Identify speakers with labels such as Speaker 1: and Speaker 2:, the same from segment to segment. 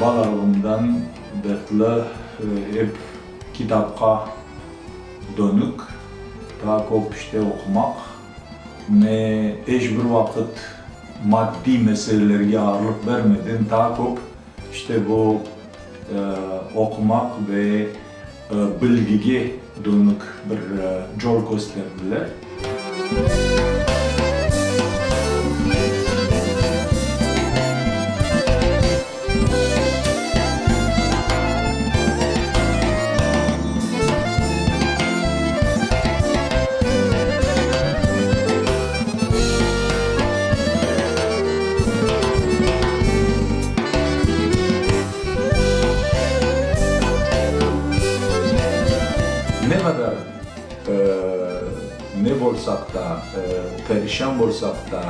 Speaker 1: Balalığımdan berli ep kitapqa dönük, daa köp işte oqumaq, ne eş bir vaqıt maddiy meselelerge ağırlıq bermeden daa köp işte bu oqumaq ve bilgige dönük bir yol kösterdiler. Ne qadar ne bolsaq da, perişan bolsaq da,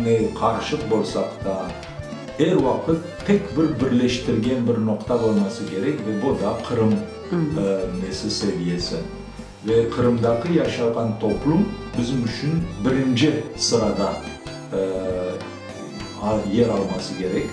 Speaker 1: ne qarışıq bolsaq da, er vaqıt tek bir birleştirgen bir noqta bolması kerek ve bu da Qırım nesi seviyesi. Ve Qırımdaki yaşağan toplum bizim içün birinci sırada yer alması kerek.